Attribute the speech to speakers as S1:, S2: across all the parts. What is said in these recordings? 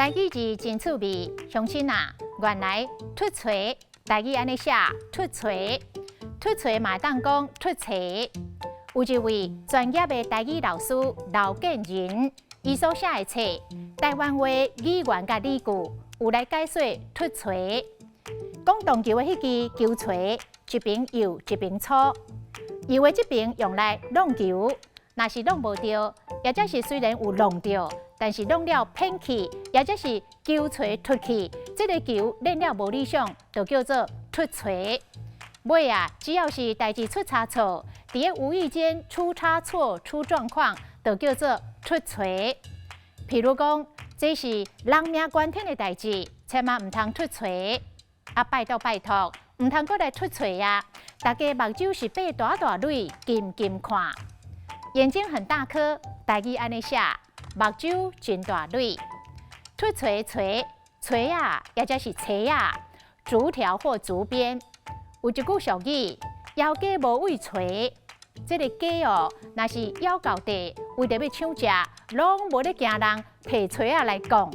S1: 台語字真趣味，鄉親啊，原來凸槌台語按呢寫，凸槌，凸槌嘛會當講凸槌。有一位專業的台語老師劉建仁，伊所寫的冊《台灣話語源佮理據》，有來解說凸槌。講撞球的彼支球槌，一邊幼一邊粗，幼的這邊用來挵球，若是挵無著，抑者是雖然有挵著，但是挵了偏去，抑者是球槌凸去，這个球練了無理想，就叫做凸槌。尾啊，只要是代誌出差錯，佇咧無意間出差錯、出狀況，就叫做凸槌。譬如講，這是人命關天的代誌，千萬毋通凸槌。啊，拜託拜託，毋通閣來凸槌啊！大家目睭是擘大大蕊，緊緊看，眼睛很大顆，台語按呢寫，目睭真大蕊。凸槌槌槌仔，抑者是槌仔，竹條或竹編。有一句俗語：枵雞無畏槌。這个雞哦，若是枵到底，為著欲搶食，攏無咧驚人提槌仔來摃。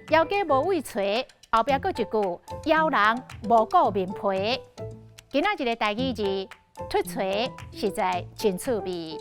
S1: 枵雞無畏槌，後壁閣一句：枵人無顧面皮。今仔日的台語字凸槌，實在真趣味。